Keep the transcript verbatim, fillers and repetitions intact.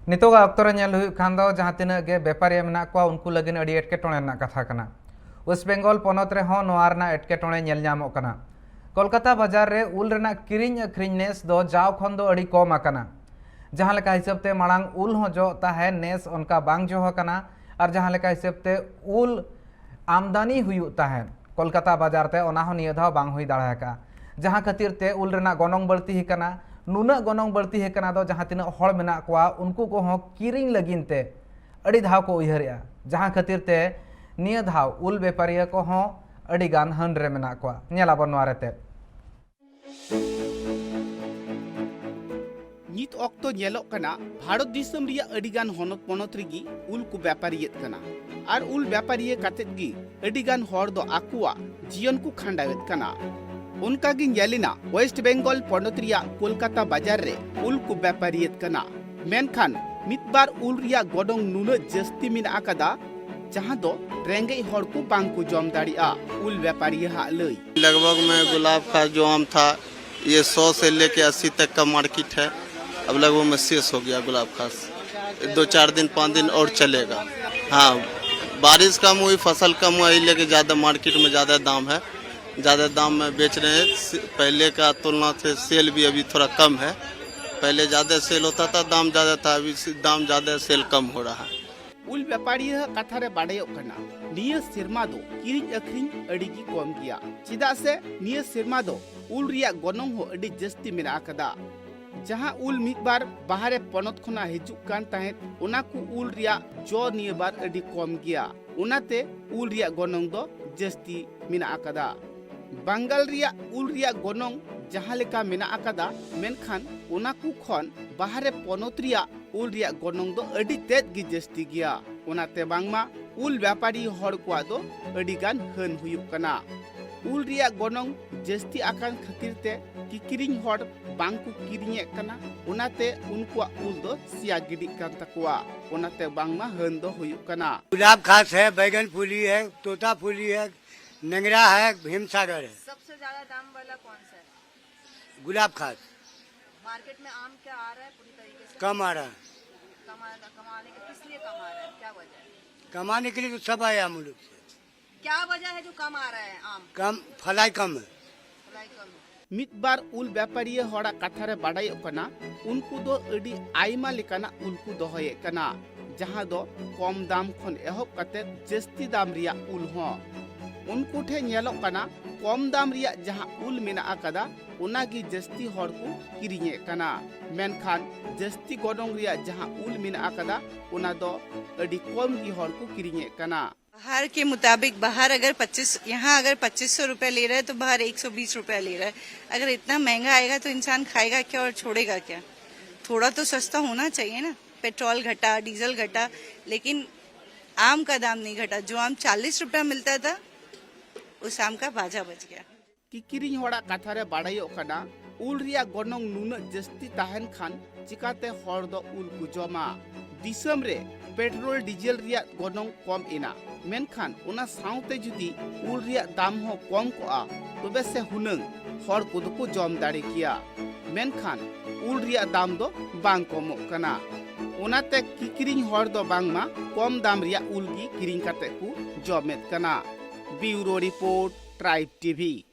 ᱱᱤᱛᱚᱜᱟᱜ ᱚᱠᱛᱚ ᱨᱮ ᱧᱮᱞ ᱦᱩᱭᱩᱜ ᱠᱷᱟᱱ ᱫᱚ ᱡᱟᱦᱟᱸ ᱛᱤᱱᱟᱹᱜ ᱜᱮ ᱵᱮᱯᱟᱨᱤᱭᱟᱹ ᱢᱮᱱᱟᱜ ᱠᱚᱣᱟ, ᱩᱱᱠᱩ ᱞᱟᱹᱜᱤᱫ ᱟᱹᱰᱤ ᱮᱴᱠᱮᱴᱚᱬᱮ ᱨᱮᱱᱟᱜ ᱠᱟᱛᱷᱟ ᱠᱟᱱᱟ᱾ ᱳᱭᱮᱥᱴ ᱵᱮᱝᱜᱚᱞ ᱯᱚᱱᱚᱛ ᱨᱮᱦᱚᱸ ᱱᱚᱣᱟ ᱨᱮᱱᱟᱜ ᱮᱴᱠᱮᱴᱚᱬᱮ ᱧᱮᱞ ᱧᱟᱢᱚᱜ ᱠᱟᱱᱟ᱾ ᱠᱳᱞᱠᱟᱛᱟ ᱵᱟᱡᱟᱨ ᱨᱮ ᱩᱞ ᱨᱮᱱᱟᱜ ᱠᱤᱨᱤᱧ ᱟᱹᱠᱷᱨᱤᱧ ᱱᱮᱥ ᱫᱚ ᱡᱟᱣ ᱠᱷᱚᱱ ᱫᱚ ᱟᱹᱰᱤ ᱠᱚᱢ ᱟᱠᱟᱱᱟ᱾ ᱡᱟᱦᱟᱸ ᱞᱮᱠᱟ ᱦᱤᱥᱟᱹᱵ ᱛᱮ ᱢᱟᱲᱟᱝ ᱩᱞ ᱦᱚᱸ ᱡᱚᱜ ᱛᱟᱦᱮᱸ, ᱱᱮᱥ ᱚᱱᱠᱟ ᱵᱟᱝ ᱡᱚ ᱟᱠᱟᱱᱟ᱾ ᱟᱨ ᱡᱟᱦᱟᱸ ᱞᱮᱠᱟ ᱦᱤᱥᱟᱹᱵ ᱛᱮ ᱩᱞ ᱟᱢᱫᱟᱱᱤ ᱦᱩᱭᱩᱜ ᱛᱟᱦᱮᱸᱫ ᱠᱳᱞᱠᱟᱛᱟ ᱵᱟᱡᱟᱨ ᱛᱮ, ᱚᱱᱟ ᱦᱚᱸ ᱱᱤᱭᱟᱹ ᱫᱷᱟᱣ ᱵᱟᱝ ᱦᱩᱭ ᱫᱟᱲᱮ ᱟᱠᱟᱫᱼᱟ᱾ ᱡᱟᱦᱟᱸ ᱠᱷᱟᱹᱛᱤᱨ ᱛᱮ ᱩᱞ ᱨᱮᱱᱟᱜ ᱜᱚᱱᱚᱝ ᱵᱟᱹᱲᱛᱤ ᱟᱠᱟᱱᱟ᱾ ᱱᱩᱱᱟᱹᱜ ᱜᱚᱱᱚᱝ ᱵᱟᱹᱲᱛᱤ ᱟᱠᱟᱱᱟ ᱫᱚ ᱡᱟᱦᱟᱸ ᱛᱤᱱᱟᱹᱜ ᱦᱚᱲ ᱢᱮᱱᱟᱜ ᱠᱚᱣᱟ, ᱩᱱᱠᱩ ᱠᱚᱦᱚᱸ ᱠᱤᱨᱤᱧ ᱞᱟᱹᱜᱤᱫ ᱛᱮ ᱟᱹᱰᱤ ᱫᱷᱟᱣ ᱠᱚ ᱩᱭᱦᱟᱹᱨᱮᱜᱼᱟ᱾ ᱡᱟᱦᱟᱸ ᱠᱷᱟᱹᱛᱤᱨ ᱛᱮ ᱱᱤᱭᱟᱹ ᱫᱷᱟᱣ ᱩᱞ ᱵᱮᱯᱟᱨᱤᱭᱟᱹ ᱠᱚᱦᱚᱸ ᱟᱹᱰᱤ ᱜᱟᱱ ᱦᱟᱹᱱ ᱨᱮ ᱢᱮᱱᱟᱜ ᱠᱚᱣᱟ᱾ ᱧᱮᱞᱟᱵᱚᱱ ᱱᱚᱣᱟ ᱨᱮ ᱛᱮᱫ᱾ ᱱᱤᱛ ᱚᱠᱛᱚ ᱧᱮᱞᱚᱜ ᱠᱟᱱᱟ, ᱵᱷᱟᱨᱚᱛ ᱫᱤᱥᱚᱢ ᱨᱮᱭᱟᱜ ᱟᱹᱰᱤ ᱜᱟᱱ ᱦᱚᱱᱚᱛ ᱯᱚᱱᱚᱛ ᱨᱮᱜᱮ ᱩᱞ ᱠᱚ ᱵᱮᱯᱟᱨᱤᱭᱮᱫ ᱠᱟᱱᱟ᱾ ᱟᱨ ᱩᱞ ᱵᱮᱯᱟᱨᱤᱭᱟᱹ ᱠᱟᱛᱮᱫ ᱜᱮ ᱟᱹᱰᱤ ᱜᱟᱱ ᱦᱚᱲ ᱫᱚ ᱟᱠᱚᱣᱟᱜ ᱡᱤᱭᱚᱱ ᱠᱚ ᱠᱷᱟᱸᱰᱟᱣᱮᱫ ᱠᱟᱱᱟ᱾ ᱚᱱᱠᱟ ᱜᱮ ᱧᱮᱞᱮᱱᱟ, ᱳᱭᱮᱥᱴ ᱵᱮᱝᱜᱚᱞ ᱯᱚᱱᱚᱛ ᱨᱮᱭᱟᱜ ᱠᱳᱞᱠᱟᱛᱟ ᱵᱟᱡᱟᱨ ᱨᱮ ᱩᱞ ᱠᱚ ᱵᱮᱯᱟᱨᱤᱭᱮᱫ ᱠᱟᱱᱟ᱾ ᱢᱮᱱᱠᱷᱟᱱ ᱢᱤᱫ ᱵᱟᱨ ᱩᱞ ᱨᱮᱭᱟᱜ ᱜᱚᱱᱚᱝ ᱱᱩᱱᱟᱹᱜ ᱡᱟᱹᱥᱛᱤ ᱢᱮᱱᱟᱜ ᱟᱠᱟᱫᱟ, ᱡᱟᱦᱟᱸ ᱫᱚ ᱨᱮᱸᱜᱮᱡ ᱦᱚᱲ ᱠᱚ ᱵᱟᱝ ᱠᱚ ᱡᱚᱢ ᱫᱟᱲᱮᱭᱟᱜᱼᱟ᱾ ᱩᱞ ᱵᱮᱯᱟᱨᱤᱭᱟᱹ ᱦᱟᱜ ᱞᱟᱹᱭ᱾ लगभग में गुलाब खास जो आम था, ये सौ से लेके अस्सी तक का मार्केट है। अब लगभग में शेष हो गया गुलाब खास। दो चार दिन, पाँच दिन और चलेगा। हाँ, बारिश कम हुई, फसल कम हुआ, ये लेके ज़्यादा मार्केट में ज़्यादा दाम है। ज़्यादा दाम में बेच रहे हैं। से-, पहले का तुलना से सेल भी अभी थोड़ा कम है। पहले ज़्यादा सेल होता था, दाम ज़्यादा था, अभी से-, दाम ज़्यादा, सेल कम हो रहा है। ᱩᱞ ᱵᱮᱯᱟᱨᱤᱭᱟᱹ ᱟᱜ ᱠᱟᱛᱷᱟ ᱨᱮ ᱵᱟᱰᱟᱭᱚᱜ ᱠᱟᱱᱟ, ᱱᱤᱭᱟᱹ ᱥᱮᱨᱢᱟ ᱫᱚ ᱠᱤᱨᱤᱧ ᱟᱹᱠᱷᱨᱤᱧ ᱟᱹᱰᱤ ᱜᱮ ᱠᱚᱢ ᱜᱮᱭᱟ᱾ ᱪᱮᱫᱟᱜ ᱥᱮ ᱱᱤᱭᱟᱹ ᱥᱮᱨᱢᱟ ᱫᱚ ᱩᱞ ᱨᱮᱭᱟᱜ ᱜᱚᱱᱚᱝ ᱦᱚᱸ ᱟᱹᱰᱤ ᱡᱟᱹᱥᱛᱤ ᱢᱮᱱᱟᱜ ᱟᱠᱟᱫᱟ᱾ ᱡᱟᱦᱟᱸ ᱩᱞ ᱢᱤᱫ ᱵᱟᱨ ᱵᱟᱦᱨᱮ ᱯᱚᱱᱚᱛ ᱠᱷᱚᱱᱟᱜ ᱦᱤᱡᱩᱜ ᱠᱟᱱ ᱛᱟᱦᱮᱸᱫ, ᱚᱱᱟ ᱠᱚ ᱩᱞ ᱨᱮᱭᱟᱜ ᱡᱚ ᱱᱤᱭᱟᱹ ᱵᱟᱨ ᱟᱹᱰᱤ ᱠᱚᱢ ᱜᱮᱭᱟ᱾ ᱚᱱᱟᱛᱮ ᱩᱞ ᱨᱮᱭᱟᱜ ᱜᱚᱱᱚᱝ ᱫᱚ ᱡᱟᱹᱥᱛᱤ ᱢᱮᱱᱟᱜ ᱟᱠᱟᱫᱟ᱾ ᱵᱟᱝᱜᱟᱞ ᱨᱮᱭᱟᱜ ᱩᱞ ᱨᱮᱭᱟᱜ ᱜᱚᱱᱚᱝ ᱡᱟᱦᱟᱸ ᱞᱮᱠᱟ ᱢᱮᱱᱟᱜ ᱟᱠᱟᱫᱟ, ᱢᱮᱱᱠᱷᱟᱱ ᱚᱱᱟ ᱠᱚ ᱠᱷᱚᱱ ᱵᱟᱦᱨᱮ ᱯᱚᱱᱚᱛ ᱨᱮᱭᱟᱜ ᱩᱞ ᱨᱮᱭᱟᱜ ᱜᱚᱱᱚᱝ ᱫᱚ ᱟᱹᱰᱤ ᱛᱮᱫ ᱜᱮ ᱡᱟᱹᱥᱛᱤ ᱜᱮᱭᱟ᱾ ᱚᱱᱟᱛᱮ ᱵᱟᱝᱢᱟ ᱩᱞ ᱵᱮᱯᱟᱨᱤ ᱦᱚᱲ ᱠᱚᱣᱟᱜ ᱫᱚ ᱟᱹᱰᱤ ᱜᱟᱱ ᱦᱟᱹᱱ ᱦᱩᱭᱩᱜ ᱠᱟᱱᱟ᱾ ᱩᱞ ᱨᱮᱭᱟᱜ ᱜᱚᱱᱚᱝ ᱡᱟᱹᱥᱛᱤ ᱟᱠᱟᱱ ᱠᱷᱟᱹᱛᱤᱨ ᱛᱮ ᱠᱤᱠᱤᱨᱤᱧ ᱦᱚᱲ ᱵᱟᱝ ᱠᱚ ᱠᱤᱨᱤᱧᱮᱫ ᱠᱟᱱᱟ, ᱚᱱᱟᱛᱮ ᱩᱱᱠᱩᱣᱟᱜ ᱩᱞ ᱫᱚ ᱥᱮᱭᱟ ᱜᱤᱰᱤᱜ ᱠᱟᱱ ᱛᱟᱠᱚᱣᱟ᱾ ᱚᱱᱟᱛᱮ ᱵᱟᱝᱢᱟ ᱦᱟᱹᱱ ᱫᱚ ᱦᱩᱭᱩᱜ ᱠᱟᱱᱟ᱾ गुलाब खास है, बैगन फूली है, तोता फूली है, नेंगरा है, हिमसागर है। सबसे ज्यादा दाम वाला कौन सा है? गुलाब खास। मार्केट में आम क्या आ रहा है पूरी तरीके से? कम आ रहा है। कमाने के किस लिए कम आ रहा है, क्या वजह है? कमाने के लिए तो सब आया मुल्क से। क्या वजह है जो कम आ रहा है आम? कम, फलाई कम है। फलाई कम है। ᱢᱤᱫᱵᱟᱨ ᱩᱞ ᱵᱮᱯᱟᱨᱤᱭᱟᱹ ᱦᱚᱲᱟᱜ ᱠᱟᱛᱷᱟ ᱨᱮ ᱵᱟᱰᱟᱭᱚᱜ ᱠᱟᱱᱟ, ᱩᱱᱠᱩ ᱫᱚ ᱟᱹᱰᱤ ᱟᱭᱢᱟ ᱞᱮᱠᱟᱱᱟᱜ ᱩᱞ ᱠᱚ ᱫᱚᱦᱚᱭᱮᱫ ᱠᱟᱱᱟ, ᱡᱟᱦᱟᱸ ᱫᱚ ᱠᱚᱢ ᱫᱟᱢ ᱠᱷᱚᱱ ᱮᱦᱚᱵ ᱠᱟᱛᱮ ᱡᱟᱹᱥᱛᱤ ᱫᱟᱢ ᱨᱮᱭᱟᱜ ᱩᱞ ᱦᱚᱸ᱾ ᱩᱱᱠᱩ ᱴᱷᱮᱱ ᱧᱮᱞᱚᱜ ᱠᱟᱱᱟ, ᱠᱚᱢ ᱫᱟᱢ ᱨᱮᱭᱟᱜ ᱡᱟᱦᱟᱸ ᱩᱞ ᱢᱮᱱᱟᱜ ᱟᱠᱟᱫᱟ, ᱚᱱᱟ ᱜᱮ ᱡᱟᱹᱥᱛᱤ ᱦᱚᱲ ᱠᱚ ᱠᱤᱨᱤᱧᱮᱫ ᱠᱟᱱᱟ, ᱢᱮᱱᱠᱷᱟᱱ ᱡᱟᱹᱥᱛᱤ ᱜᱚᱱᱚᱝ ᱨᱮᱭᱟᱜ ᱡᱟᱦᱟᱸ ᱩᱞ ᱢᱮᱱᱟᱜ ᱟᱠᱟᱫᱟ, ᱚᱱᱟ ᱫᱚ ᱟᱹᱰᱤ ᱠᱚᱢ ᱜᱮ ᱦᱚᱲ ᱠᱚ ᱠᱤᱨᱤᱧᱮᱫ ᱠᱟᱱᱟ᱾ बाहर के मुताबिक, बाहर अगर पच्चीस, यहाँ अगर पच्चीस सौ रुपया ले रहा है तो बाहर एक सौ बीस रुपया ले रहा है। अगर इतना महंगा आएगा तो इंसान खाएगा क्या और छोड़ेगा क्या? थोड़ा तो सस्ता होना चाहिए ना। पेट्रोल घटा, डीजल घटा, लेकिन आम का दाम नहीं घटा। जो आम चालीस रुपया मिलता था, उस आम का बाजा बच गया। ᱠᱤᱠᱤᱨᱤᱧ ᱦᱚᱲᱟᱜ ᱠᱟᱛᱷᱟ ᱨᱮ ᱵᱟᱰᱟᱭᱚᱜ ᱠᱟᱱᱟ, ᱩᱞ ᱨᱮᱭᱟᱜ ᱜᱚᱱᱚᱝ ᱱᱩᱱᱟᱹᱜ ᱡᱟᱹᱥᱛᱤ ᱛᱟᱦᱮᱱ ᱠᱷᱟᱱ ᱪᱤᱠᱟᱛᱮ ᱦᱚᱲ ᱫᱚ ᱩᱞ ᱠᱚ ᱡᱚᱢᱟ? ᱫᱤᱥᱚᱢ ᱨᱮ ᱯᱮᱴᱨᱳᱞ ᱰᱤᱡᱮᱞ ᱨᱮᱭᱟᱜ ᱜᱚᱱᱚᱝ ᱠᱚᱢ ᱮᱱᱟ, ᱢᱮᱱᱠᱷᱟᱱ ᱚᱱᱟ ᱥᱟᱶᱛᱮ ᱡᱩᱫᱤ ᱩᱞ ᱨᱮᱭᱟᱜ ᱫᱟᱢ ᱦᱚᱸ ᱠᱚᱢ ᱠᱚᱜᱼᱟ, ᱛᱚᱵᱮ ᱥᱮ ᱦᱩᱱᱟᱹᱝ ᱦᱚᱲ ᱠᱚᱫᱚ ᱠᱚ ᱡᱚᱢ ᱫᱟᱲᱮ ᱠᱮᱭᱟ᱾ ᱢᱮᱱᱠᱷᱟᱱ ᱩᱞ ᱨᱮᱭᱟᱜ ᱫᱟᱢ ᱫᱚ ᱵᱟᱝ ᱠᱚᱢᱚᱜ ᱠᱟᱱᱟ᱾ ᱚᱱᱟᱛᱮ ᱠᱤᱠᱤᱨᱤᱧ ᱦᱚᱲ ᱫᱚ ᱵᱟᱝᱢᱟ ᱠᱚᱢ ᱫᱟᱢ ᱨᱮᱭᱟᱜ ᱩᱞ ᱜᱮ ᱠᱤᱨᱤᱧ ᱠᱟᱛᱮ ᱠᱚ ᱡᱚᱢᱮᱫ ᱠᱟᱱᱟ᱾ ᱵᱤᱭᱩᱨᱳ ᱨᱤᱯᱳᱨᱴ, ᱴᱨᱟᱭᱤᱵᱽ ᱴᱤᱵᱷᱤ᱾